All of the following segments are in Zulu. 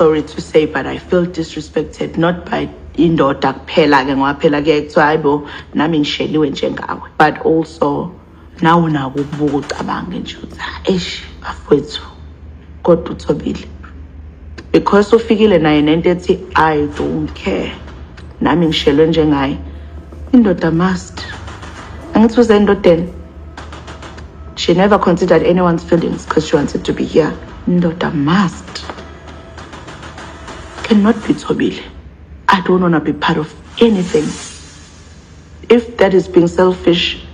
Sorry to say, but I feel disrespected, not by indoda kuphela ke, ngoba phela kuyaye kuthiwa, "Hayi bo, nami ngisheliwe njengawe," but also nawe unako ukubuka ucabange nje ukuthi, "Eish, bafowethu, kodwa uThobile," because ufikile naye nento ethi, "I don't care, nami ngishelwe njengaye." Indoda must, angithi uze endodeni. She never considered anyone's feelings because she wanted to be here. Indoda must cannot be Thobile. I don't want to be part of anything. If that is being selfish,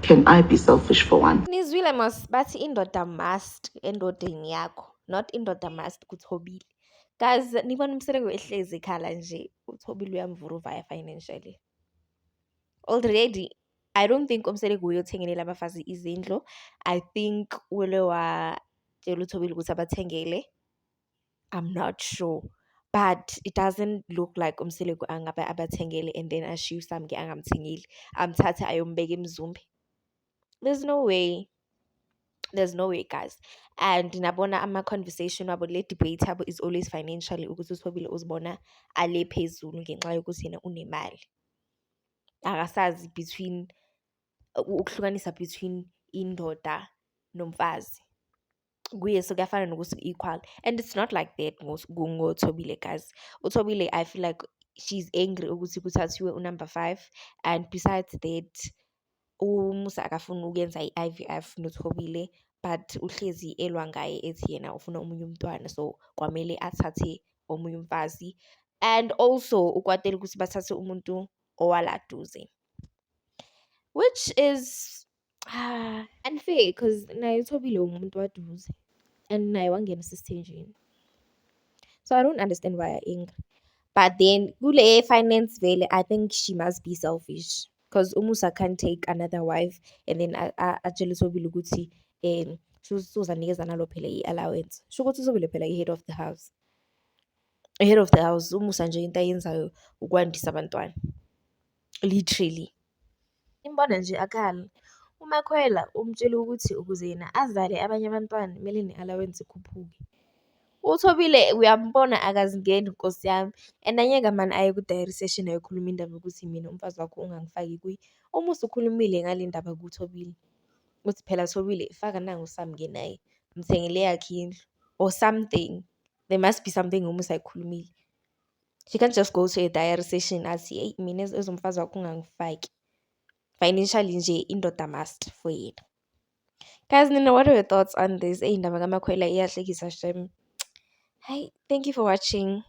can I be selfish for one? Nizwile mos, bathi indoda must endodeni yakho, not indoda must kuThobile. Guys, nibona uMseleku ehlezi ekhala nje, uThobile uyamvuruvaya financially. Already, I don't think uMseleku uyothengelela abafazi izindlu. I think ule watshela uThobile ukuthi abathengele. I'm not sure. But it doesn't look like uMseleku angabe abathengele and then ashiye uSamke angamthengeli. Amthathe ayombeka eMzumbe. There's no way. There's no way, guys. And nabona ama-conversation wabo, le debate yabo is always financially, ukuthi uThobile uzibona ale phezulu ngenxa yokuthi yena unemali. Akasazi between ukuhlukanisa between indoda nomfazi. Kuye sekuyafana nokuthi equal, and it's not like that ngoThobile, guys. UThobile, I feel like she's angry ukuthi kuthathiwe unumber 5, and besides that, uMusa akafuni ukuyenza i-IVF noThobile, but uhlezi elwa ngaye, ethi yena ufuna omunye umntwana, so kwamele athathe omunye umfazi. And also ukwatela ukuthi bathathe umuntu owaladuze, which is unfair because naye uThobile umuntu waduze and naye wangena esithenjini, so I don't understand why angry. But then kule finance vele, I think she must be selfish because uMusa can't take another wife and then atshele uThobile ukuthi suzanikeza nalo phela i-allowance. Sho ukuthi uThobile phela i-head of the house, i-head of the house. UMusa nje into ayenzayo ukwandisa abantwana, literally. Imbona nje akhala uMakhwela, umtshela ukuthi ukuze yena azale abanye abantwana kumele ne-allowance ikhuphuke. UThobile uyambona akazingeni, nkosi yami, and angeke mane aye ku-diary session ayokhuluma indaba yokuthi mina umfazi wakho ungangifaki kuye. UMusa ukhulumile ngale ndaba kuThobile, uthi phela, "Thobile, faka nangu uSamke naye, mthengele eyakhe indlu or something." There must be something uMusa ayikhulumile. She can't just go to a diary session athi, "Eyi, mina ezomfazi wakho ungangifaki." Financially nje, indoda must for yena. Guys, nina, what are your thoughts on this? Eyi, indaba kaMakhwela iyahlekisa shem. Hayi, thank you for watching.